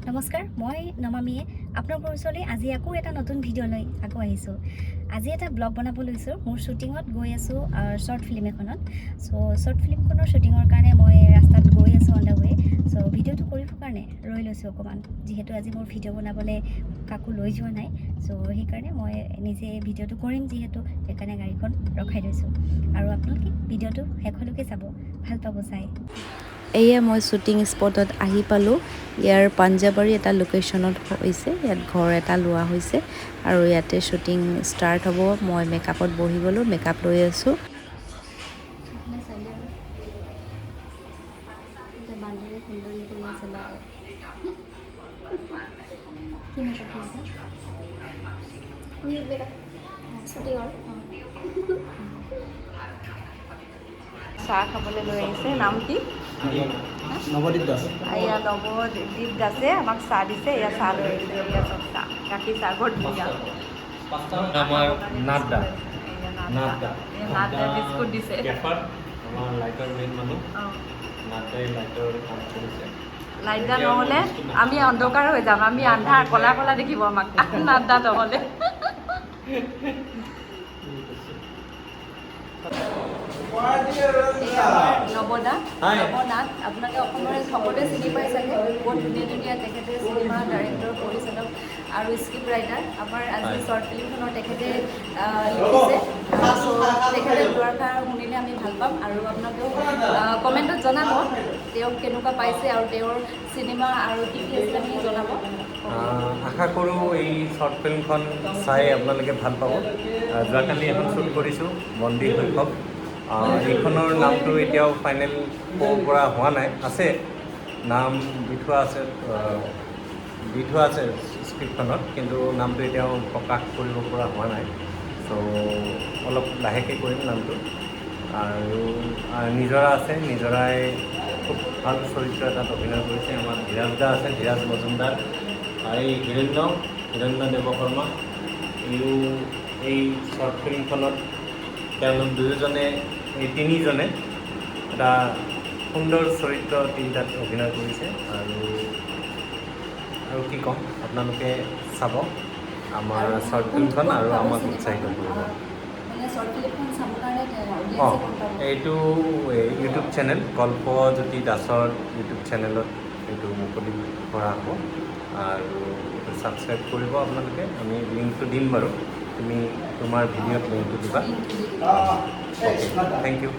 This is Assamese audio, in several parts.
নমস্কাৰ, মই নমামীয়ে আপোনালোকৰ ওচৰলৈ আজি আকৌ এটা নতুন ভিডিঅ' লৈ আকৌ আহিছোঁ। আজি এটা ব্লগ বনাব লৈছোঁ। মোৰ শ্বুটিঙত গৈ আছোঁ শ্বৰ্ট ফিল্ম এখনত। চ' শ্বৰ্ট ফিল্মখনৰ শ্বুটিঙৰ কাৰণে মই ৰাস্তাত গৈ আছোঁ, অন the ৱে। চ' ভিডিঅ'টো কৰিবৰ কাৰণে ৰৈ লৈছোঁ অকণমান, যিহেতু আজি মোৰ ভিডিঅ' বনাবলৈ কাকো লৈ যোৱা নাই। চ' সেইকাৰণে মই নিজে ভিডিঅ'টো কৰিম যিহেতু, সেইকাৰণে গাড়ীখন ৰখাই লৈছোঁ। আৰু আপোনালোকে ভিডিঅ'টো শেষলৈকে চাব, ভাল পাব চাই। এয়া মই শ্বুটিং স্পটত আহি পালোঁ। ইয়াৰ পাঞ্জাবাৰী এটা লোকেশ্যনত হৈছে। ইয়াত ঘৰ এটা লোৱা হৈছে আৰু ইয়াতে শ্বুটিং ষ্টাৰ্ট হ'ব। মই মেকআপত বহি গ'লোঁ, মেকআপ লৈ আছোঁ। এইফালে চালে আৰু এতিয়া বান্দৰে সুন্দৰী কৰি আছে বা। কি মেকআপ কৰিছে? নিউ মেকআপ শ্বুটিঙৰ। চাহ খাবলৈ লৈ আহিছে। নাম কি? নৱদ্বীপ দাস। এয়া নৱদ্বীপ দাসে আমাক চাহ দিছে। এয়া চাহ লৈ আহিছে। এয়া চব চাহ, গাখীৰ চাহ, বৰ ধুনীয়া। আমাৰ নাথদা। এয়া নাথদা। এয়া নাথদা বিস্কুট দিছে। গেফাৰ, আমাৰ লাইটৰ মেইন মানুহ। নাথদাই লাইটৰ কাম কৰিছে। লাইটদা নহ'লে আমি অন্ধকাৰ হৈ যাম। আমি আন্ধাৰ, ক'লা ক'লা দেখিব আমাক নাথদা নহ'লে। ঠিক আছে। নৱদা। Hi. Navnath, আপোনালোকে অসমৰে সকলোৱে চিনি পাই চাগে। বহুত ধুনীয়া ধুনীয়া তেখেতে চিনেমা ডাইৰেক্টৰ, পৰিচালক আৰু স্ক্ৰিপ্ট ৰাইটাৰ। আমাৰ আজি শ্বৰ্ট ফিল্মখনৰ তেখেতে লিখিছে। চ' তেখেতে দুআষাৰ শুনিলে আমি ভাল পাম। আৰু আপোনালোকেও কমেণ্টত জনাব তেওঁক কেনেকুৱা পাইছে আৰু তেওঁৰ চিনেমা আৰু কি কি আছিলে আপুনি জনাব। আশা কৰোঁ এই শ্বৰ্ট ফিল্মখন চাই আপোনালোকে ভাল পাব। যোৱাকালি এখন শ্বুট কৰিছোঁ, বন্দী শৈশৱ। এইখনৰ নামটো এতিয়াও ফাইনেল ক'ব পৰা হোৱা নাই। আছে, নাম দি থোৱা আছে, দি থোৱা আছে স্ক্ৰিপ্টখনত, কিন্তু নামটো এতিয়াও প্ৰকাশ কৰিব পৰা হোৱা নাই। চ' অলপ লাহেকৈ কৰিম নামটো। আৰু নিজৰা আছে, নিজৰাই খুব ভাল চৰিত্ৰ এটাত অভিনয় কৰিছে। আমাৰ ধীৰাজ দা আছে, ধীৰাজ মজুমদাৰ। আৰু এই হিৰণ্য হিৰণ্য দেৱশৰ্মা, এইও এই শ্বৰ্ট ফিল্মখনত তেওঁলোক দুয়োজনে, এই তিনিজনে এটা সুন্দৰ চৰিত্ৰ তিনিটাত অভিনয় কৰিছে। আৰু আৰু কি ক'ম, আপোনালোকে চাব আমাৰ শ্বৰ্ট ফিল্মখন আৰু আমাক উৎসাহিত কৰিব। মানে শ্বৰ্ট ফিল্মখন চাবৰ কাৰণে অঁ অডিয়েঞ্চে ক'ত পাব? এইটো ইউটিউব চেনেল, কল্পজ্যোতি দাসৰ ইউটিউব চেনেলত এইটো মুকলি কৰা হ'ব আৰু এইটো ছাবস্ক্ৰাইব কৰিব আপোনালোকে। আমি লিংকটো দিম বাৰু, তুমি তোমাৰ ভিডিঅ'ত লিংকটো দিবা। লিংকটো দি দিম। Okay, thank U.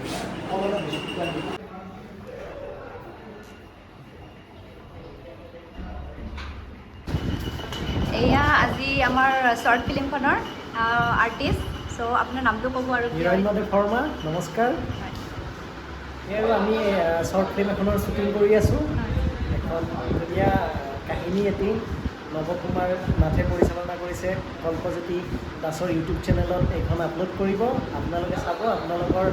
এয়া আজি আমাৰ শ্বৰ্ট ফিল্মখনৰ আৰ্টিষ্ট। চ' আপোনাৰ নামটো ক'ব আৰু কি হয়? হিৰণ্যদেৱ শৰ্মা, নমস্কাৰ। এই আৰু আমি শ্বৰ্ট ফিল্ম এখনৰ শ্বুটিং কৰি আছোঁ। এখন ধুনীয়া কাহিনী এটি নৱকুমাৰ নাথে পৰিচালনা কৰিছে। কল্পজ্যোতি দাসৰ ইউটিউব চেনেলত এইখন আপলোড কৰিব। আপোনালোকে চাব। আপোনালোকৰ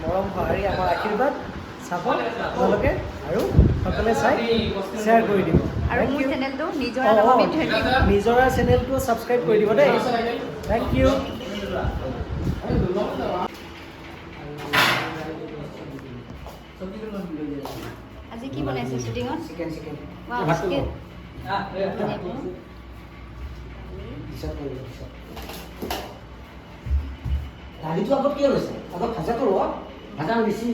মৰম, সঁহাৰি আমাৰ আশীৰ্বাদ। চাব আপোনালোকে আৰু সকলোৱে চাই শ্বেয়াৰ কৰি দিব। আৰু Thank মোৰ you. চেনেলটো নিজৰা অঁ, নমামি অঁ, 20। নিজৰা চেনেলটো ছাবস্ক্ৰাইব কৰি দিব দেই। Thank U. আজি কি বনাইছে শ্বুটিঙত? Chicken, chicken. Wow, chicken. পিছত কৰিব, পিছত। দালিটো আগত কিয় লৈছে? আগত ভাজাটো ল, ভাজা বেছি।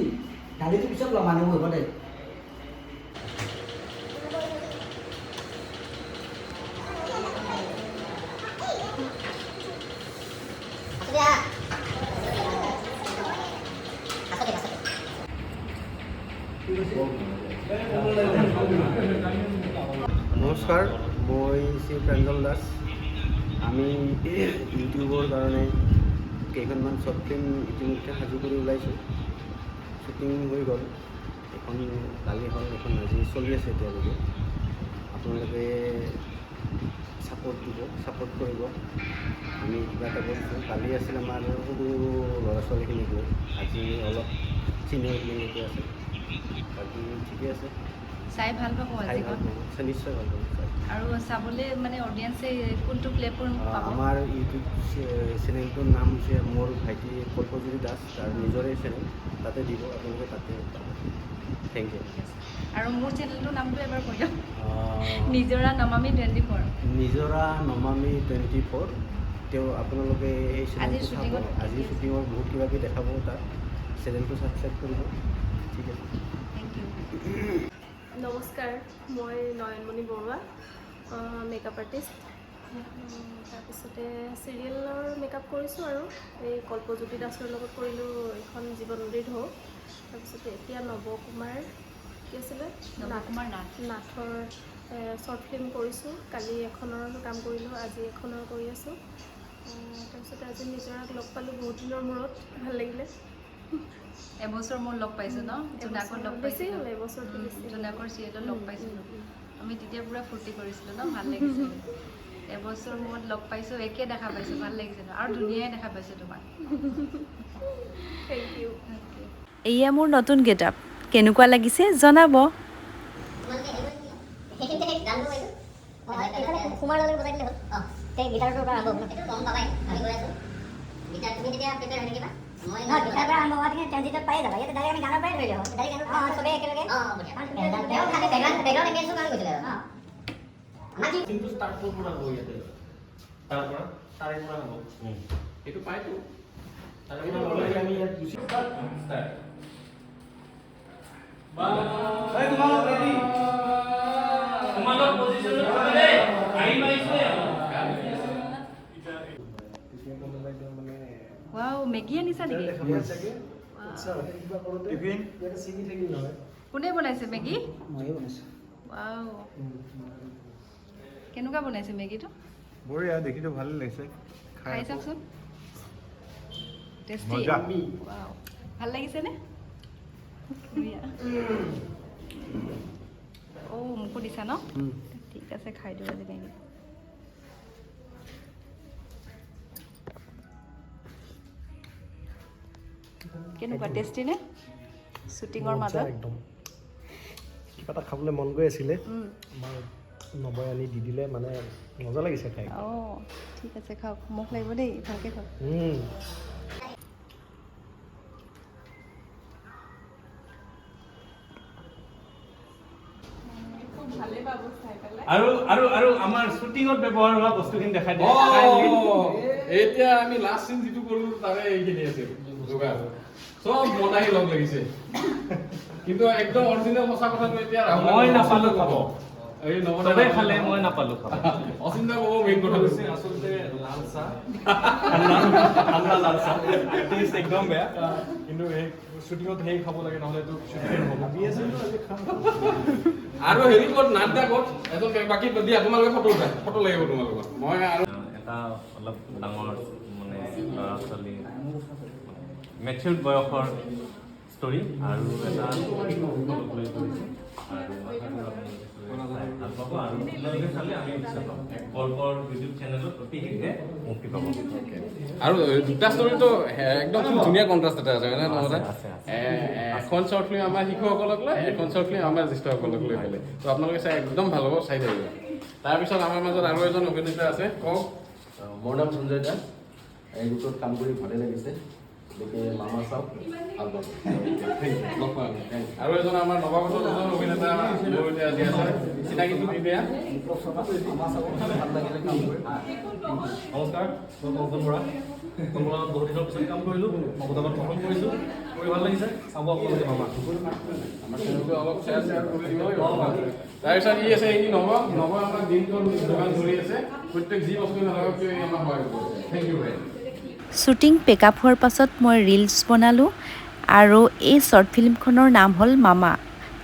দালিটো পিছত ল, মানুহ বহিব দে। নমস্কাৰ, মই শ্ৰী প্ৰাঞ্জল দাস। আমি ইউটিউবৰ কাৰণে কেইখনমান শ্বৰ্ট ফিল্ম ইতিমধ্যে সাজু কৰি ওলাইছোঁ। শ্বুটিং হৈ গ'ল এখন কালি হ'ল, এখন আজি চলি আছে এতিয়ালৈকে। আপোনালোকে ছাপোৰ্ট দিব, ছাপোৰ্ট কৰিব। আমি কিবা এটা কৰিছোঁ। কালি আছিল আমাৰ সৰু ল'ৰা ছোৱালীখিনিক লৈ, আজি অলপ চিনিয়ৰখিনিলৈকে আছে। বাকী ঠিকে আছে। চাই ভাল পাব খাই আজি ভাল পাব, নিশ্চয় ভাল পাব চাই। আৰু চাবলৈ মানে অডিয়েঞ্চে কোনটো প্লেটফৰ্ম পাব? আমাৰ ইউটিউব চেনেলটোৰ নাম হৈছে মোৰ ভাইটি কল্পজ্যোতি দাস, তাৰ নিজৰে চেনেল, তাতে দিব আপোনালোকে, তাতে পাব। Thank U. আৰু মোৰ চেনেলটোৰ নামটো এবাৰ কৈ দিয়ক। নিজৰা নমামি 24। নিজৰা নমামি 24। তেওঁ আপোনালোকে এই চেনেলটো চাব। শ্বুটিঙত আজি শ্বুটিঙৰ বহুত কিবা কিবি দেখাব তাত। চেনেলটো ছাবস্ক্ৰাইব কৰিব। ঠিক আছে। Thank U. নমস্কাৰ, মই নয়নমণি বৰুৱা, মেকআপ আৰ্টিষ্ট। তাৰপিছতে চিৰিয়েলৰ মেকআপ কৰিছোঁ আৰু এই কল্পজ্যোতি দাসৰ লগত কৰিলোঁ এইখন জীৱন নদীৰ ঢৌ। তাৰপিছতে এতিয়া নৱকুমাৰ, কি আছিলে, নৱকুমাৰ নাথ। নাথৰ শ্বৰ্ট ফিল্ম কৰিছোঁ। কালি এখনৰ কাম কৰিলোঁ, আজি এখনৰ কৰি আছোঁ। তাৰপিছতে আজি নিজৰাক লগ পালোঁ বহুত দিনৰ মূৰত, ভাল লাগিলে। এবছৰ মোৰ লগ পাইছোঁ ন, জোনাকত লগ বেছি পাইছিলোঁ। হ'ল, এবছৰটো বেছি হ'ল। জোনাকৰ চিৰিয়েলত লগ পাইছিলোঁ আমি। তেতিয়া পূৰা ফূৰ্তি কৰিছিলোঁ ন, ভাল লাগিছিলে। এবছৰ মূৰত লগ পাইছোঁ, একে দেখা পাইছোঁ, ভাল লাগিছে ন? আৰু ধুনীয়াই দেখা পাইছোঁ তোমাক। Thank U. এয়া মোৰ নতুন গেট আপ, কেনেকুৱা লাগিছে জনাব। সেইখিনিতে সেই গানটো এইটো এইফালে সোমোৱাৰ লগে লগে বজাই দিলে হ'ল। অঁ, সেই গীটাৰটোৰ পৰা আৰম্ভ হ'ব। সেইটো গম পাবাই, আমি গৈ আছোঁ। গীটাৰ তুমি তেতিয়া প্ৰিপেয়াৰ হৈ থাকিবা। মই নহয়, গীটাৰ পৰা আৰম্ভ হোৱা ট্ৰেনজিটত পায়ে যাবা। ইয়াতে ডাইৰেক্ট আমি গানৰ পৰাই ধৰি লওঁ। ডাইৰেক্ট গানৰ। অঁ, চবেই একেলগে। অঁ, বঢ়িয়া। তেওঁ খালি বেকগ্ৰাউণ্ড এম্বিয়েন্সৰ কাৰণে কৈছিলে আৰু। অঁ, আমাক কি কিন্তু ষ্টাৰ্ট ক'ৰ পৰা হ'ব ইয়াতে? তাৰ পৰা তাৰে পৰা হ'ব। এইটো পাইতো। তাৰে পৰা অলৰেডি আমি ইয়াত গুচি ষ্টাৰ্ট। তোমালোক ৰেডি? তোমালোক পজিশ্যনত থাকা দেই, আহি পাইছোৱে। তেতিয়া কোনোবাই তেওঁ মানে ৱাও, মেগী আনিছা নেকি? দেখা পাই চাগে উৎসাহতে কিবা কৰোঁতে টিফিন। ইয়াতে ছিঙি থাকিল নহয়। কোনে বনাইছে মেগী? ময়ে বনাইছোঁ। ৱাও, কেনেকুৱা বনাইছে মেগীটো? বঢ়িয়া, দেখিতো ভালে লাগিছে। খাই চাওকচোন, টেষ্টি। মজা। ৱাও, ভাল লাগিছেনে? বঢ়িয়া। অ' মোকো দিছা ন? ঠিক আছে, খাই দিওঁ আজি মেগী। কেনেকুৱা, টেষ্টি নে? শ্বুটিঙৰ মজা। মাজত একদম কিবা এটা খাবলৈ মন গৈ আছিলে। আমাৰ নবই আনি দি দিলে, মানে মজা লাগিছে খাই। অঁ, ঠিক আছে, খাওক। মোক লাগিব দেই, ভালকৈ খাওক। আৰু আৰু আৰু আমাৰ শ্বুটিঙত ব্যৱহাৰ হোৱা বস্তুখিনি দেখাই দিয়ে। এতিয়া আমি লাষ্ট চিন যিটো কৰিলো, তাৰে এইখিনি আছে যোগাৰ। চব বনাই লগ লাগিছে, কিন্তু একদম অৰিজিনেল সঁচা কথাটো এতিয়া ৰাহুলে মই নাপালো খাব। এই নৱদা। চবে খালে, মই নাপালো খাব। অচিন্তা ক'ব মেইন কথাটো। হৈছে আচলতে লাল চাহ, ঠাণ্ডা ঠাণ্ডা লাল চাহ, টেষ্ট একদম বেয়া। কিন্তু সেই শ্বুটিঙত সেই খাব লাগে, নহ'লেতো শ্বুটিং নহ'ব। ভাবি আছিলোঁ আজি খাম। আৰু হেৰি ক'ত, নাথ দা ক'ত? এজন বাকী দিয়া, তোমালোকে ফটো উঠা, ফটো লাগিব তোমালোকৰ। মই আৰু এটা অলপ ডাঙৰ মানে ল'ৰা ছোৱালী, মেচিউৰ্ড বয়সৰ ষ্টৰী আৰু এটা শিশুসকলক লৈ কৰিছে। আৰু আশা কৰোঁ আপোনালোকে চাই ভাল পাব আৰু আপোনালোকে চালে আমি বিশ্বাস পাম। কল্পৰ ইউটিউব চেনেলত অতি শীঘ্ৰে মুক্তি পাব। আৰু দুটা ষ্টৰীটো একদম খুব ধুনীয়া কণ্ট্ৰাষ্ট এটা আছে, হয়নে নহ'লে? আছে, আছে। এখন শ্বৰ্ট ফিল্ম আমাৰ শিশুসকলক লৈ, এখন শ্বৰ্ট ফিল্ম আমাৰ জ্যেষ্ঠসকলক লৈ পেলাই। তো আপোনালোকে চাই একদম ভাল হ'ব, চাই থাকিব। তাৰপিছত আমাৰ মাজত আৰু এজন অভিনেতা আছে, কওক। মোৰ নাম সঞ্জয় দাস। এই গ্ৰুপত কাম কৰি ভালে লাগিছে। গতিকে মামা চাওক, ভাল পাব। লগ পাম। আৰু এজন আমাৰ নৱাগত এজন অভিনেতা মোৰ এতিয়া আজি আছে, চিনাকিটো দি দিয়া। নমস্কাৰ, মই কংকন বৰা। কল্পনাত বহুত দিনৰ পিছত কাম কৰিলোঁ, নৱদামত প্ৰথম কৰিছোঁ, কৰি ভাল লাগিছে। চাব আপোনালোকে মামা। আমাৰ চেনেলটো অলপ শ্বেয়াৰ শ্বেয়াৰ কৰি দিব। তাৰপিছত ই আছে, ই নৱ নৱ আমাক দিনটো যোগান ধৰি আছে। প্ৰত্যেক যি বস্তু নাথাকক কিয়, ই আমাক সহায় কৰিছে। Thank U ভাই। শ্বুটিং পেকআপ হোৱাৰ পাছত মই ৰিলচ বনালোঁ আৰু এই শ্বৰ্ট ফিল্মখনৰ নাম হ'ল মামা।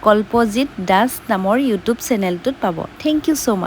কল্পজিত দাস নামৰ ইউটিউব চেনেলটোত পাব। Thank you so much.